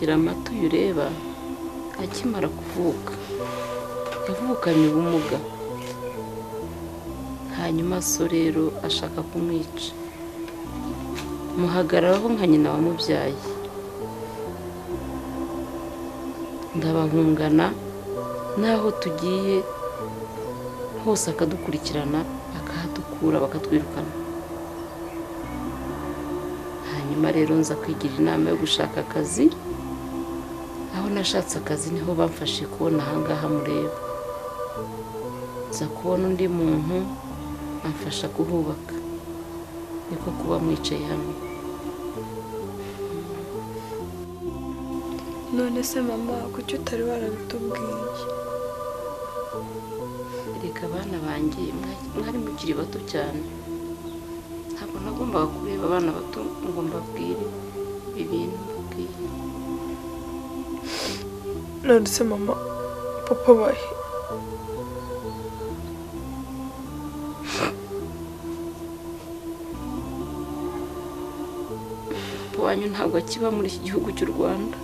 Giramata uyu ureba akimara kuvuka yavukanye ubumuga, hanyuma so rero ashaka kumwica, muhagararaho nka nyina wamubyaye, ndabahungana n'aho tugiye hose akadukurikirana akahadukura bakatwirukana. Hanyuma rero nza kwigira inama yo gushaka akazi, aho nashatse akazi niho bamfashe kubona ahangaha mureba, nza kubona undi muntu amfasha kuhubaka, niko kuba mwicaye hano. None se mama kuki utari warabitubwiye? Reka abana banjye mwari mukiri bato cyane, ntabwo nagombaga kureba abana bato ngo mbabwire ibintu mbabwiye. None se mama papa bahe? Papa wanyu ntabwo akiba muri iki gihugu cy'u Rwanda,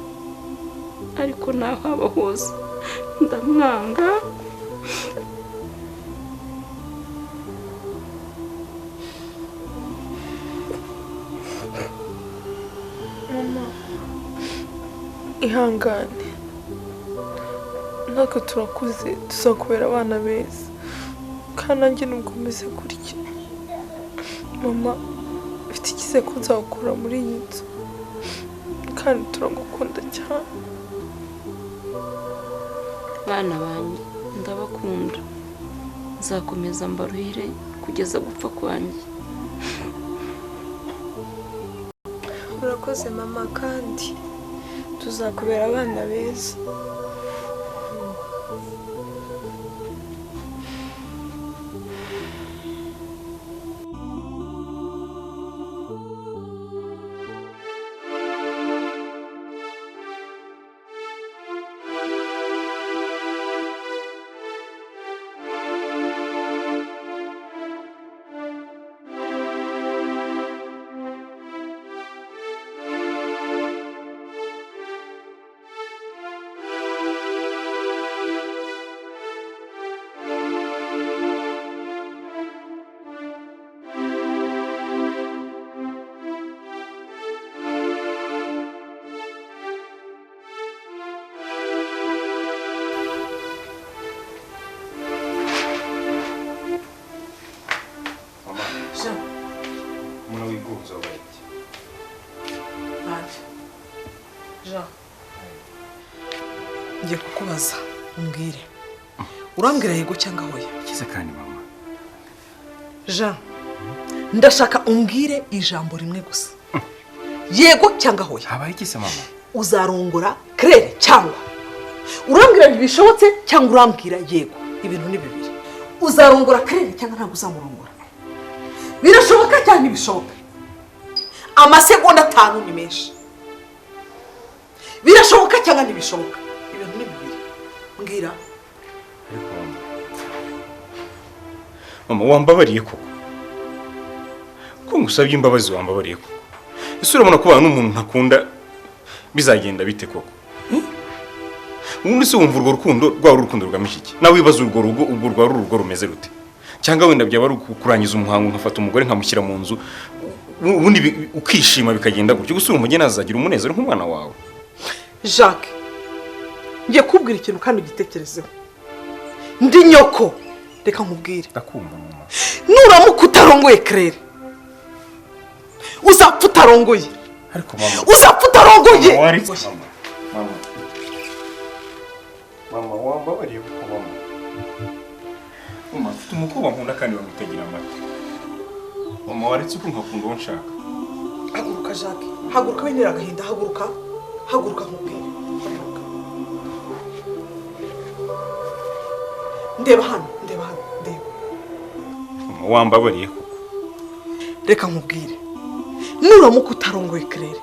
ariko naho aba hose ndamwanga. Mama ihangane, natwe turakuze tuzakubera abana beza, kandi nanjye nubwo meze gutya mama mfite icyizere ko nzagukura muri iyi nzu, kandi turagukunda cyane. Bana banjye ndabakunda, nzakomeza mbaruhire kugeza gupfa kwanjye. Urakoze mama, kandi tuzakubera abana beza. Ngiye kukubaza umbwire, urambwira yego cyangwa hoya? Kize kandi mama. Jean, ndashaka umbwire ijambo rimwe gusa, yego cyangwa hoya. Habaye iki se mama? Uzarongora Claire cyangwa urambwira ntibishobotse, cyangwa urambwira yego? Ibintu ni bibiri, uzarongora Claire cyangwa ntabwo uzamurongora. Birashoboka cyangwa ntibishoboka? Amasegonda 5 ni menshi. Birashoboka cyangwa ntibishoboka? Ibintu ni bibiri, mbwira. Ariko mama wambabariye koko? Ko ngusabye imbabazi wambabariye koko? Ese urabona kubana n'umuntu ntakunda bizagenda bite koko? Ubundi se wumva urwo rukundo rwaba urukundo rugamije iki? Nawe wibaza urwo rugo ubwo rwaba urugo rumeze rute? Cyangwa wenda byaba ari kurangiza umuhango nkafata umugore nkamushyira mu nzu, ubundi ukishima bikagenda gutyo, gusa urumva nazagira umunezero nk'umwana wawe. Jacques, ngiye kubwira ikintu kandi ugitekerezeho. Ndi nyoko, reka nkubwire. Ndakumva mama. Nuramuka utarongoye Claire, uzapfa utarongoye. Ariko mama, uzapfa utarongoye. Mama, mama, mama wambabariye kuko mama. Mama mfite umukobwa nkunda kandi bamwitagira amata. Mama waretse uko nkakunda uwo nshaka. Haguruka Jacques, haguruka wintera agahinda, haguruka, haguruka nkubwire. Haguruka. Ndeba hano, ndeba hano, ndeba. Mama wambabariye koko? Reka nkubwire, nuramuka utarongoye Claire,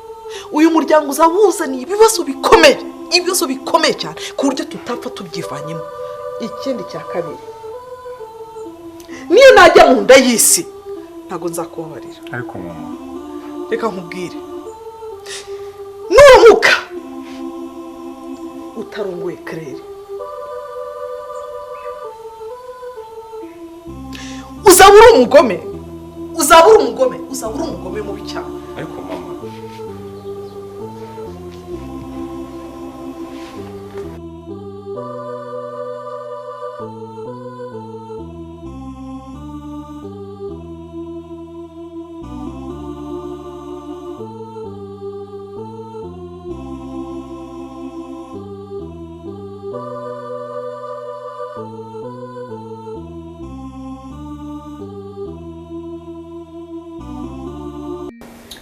uyu muryango uzawuzaniye ibibazo bikomeye, ibibazo bikomeye cyane ku buryo tutapfa tubyivanyemo. Ikindi cya kabiri, niyo najya mu nda y'isi ntabwo nzakubabarira. Ariko mama, reka nkubwire, nuramuka Utarongoye Claire, uzaba uri umugome, uzaba uri umugome, uzaba uri umugome mubi cyane. Ariko mama,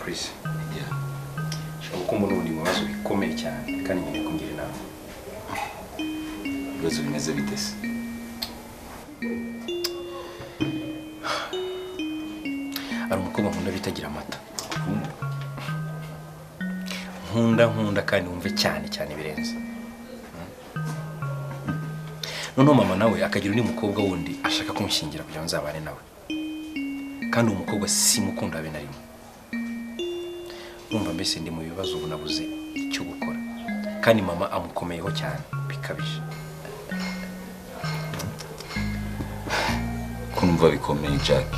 Chris, ushobora kuba ubundi mu bibazo bikomeye cyane kandi nkeneye kungira inama. Ibibazo bimeze bite se? Hari umukobwa nkunda bitagira amata. Nkunda kandi wumve cyane cyane birenze. Noneho mama nawe akagira undi mukobwa wundi ashaka kumushyingira kugira ngo nzabane nawe. Kandi uwo mukobwa simukunda habe na rimwe. Urumva mbese ndi mu bibazo ubu nabuze icyo gukora. Kandi mama amukomeyeho cyane bikabije. Kumva bikomeye Jack.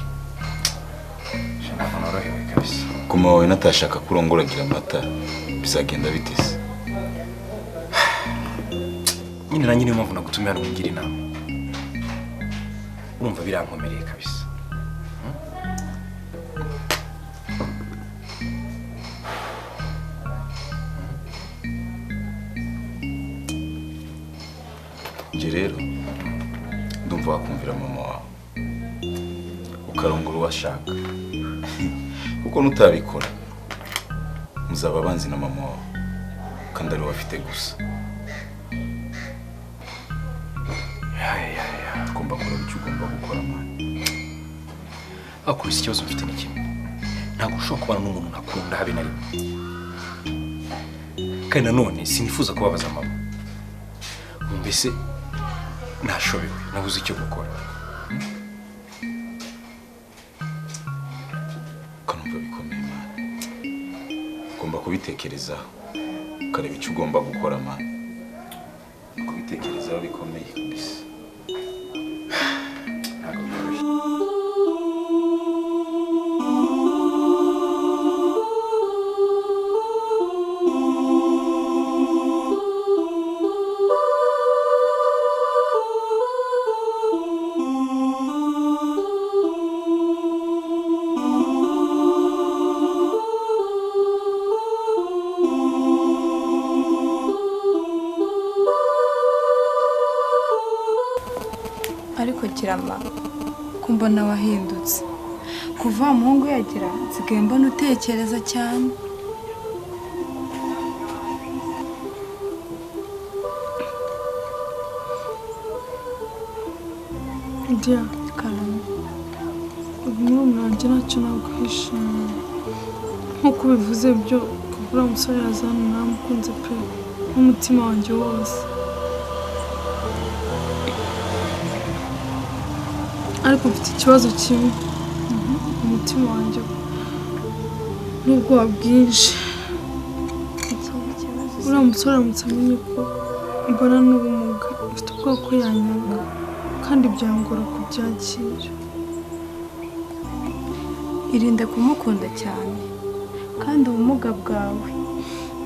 Ntabwo norohewe kabisa. Kuma wawe natashaka kurongoragira amata bizagenda bite se? Nyine nanjye niyo mpamvu nagutumiye hano kungira inama. Urumva birankomereye kabisa. Njye rero ndumva wakumvira mama wawe ukarongora uwo ashaka, kuko nutabikora muzaba abanzi na mama wawe kandi ari we afite gusa. Ugomba kureba icyo ugomba gukora mwana. Ariko ikibazo mfite ni kimwe, ntabwo ushobora kubana n'umuntu ntakunda habe na rimwe. Kandi nanone sinifuza kubabaza mama. Mbese nashobewe, nabuze icyo gukora. Ukanumva bikomeye mwana. Ugomba kubitekerezaho ukareba icyo ugomba gukora mwana. Kubitekerezaho bikomeye kabisa. Ntabwo byoroshye. Ariko Kirama, ko mbona wahindutse kuva wa muhungu yagira, nsigaye mbona utekereza cyane. Dia, Karame, ubu murumuna wanjye ntacyo naguhisha. Nk'uko ubivuze byo, kuva uriya musore yaza hano naramukunze pe, n'umutima wanjye wose. Ariko mfite ikibazo kimwe, umutima wanjye n'ubwoba bwinshi. ikihe kibazo? Uriya musore aramutse amenye ko mbana n'ubumuga, mfite ubwoba ko yanyanga kandi byangora kubyakira. Irinde kumukunda cyane, kandi ubumuga bwawe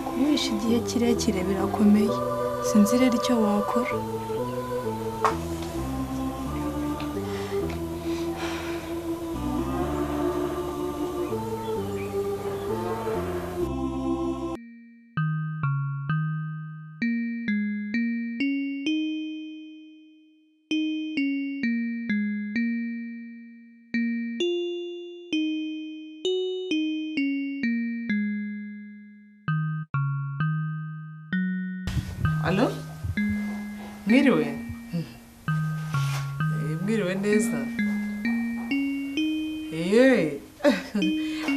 kubuhisha igihe kirekire birakomeye. Sinzi rero icyo wakora. Alo? Mwiriwe? Mwiriwe neza.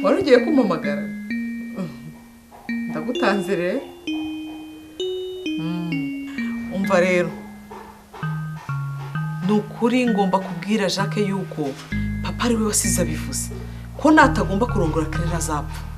Wari ugiye kumpamagara? Ndagutanze rero. Umva rero, ni ukuri ngomba kubwira Jacques yuko papa ari we wasize abivuze ko natagomba kurongora Claire azapfa.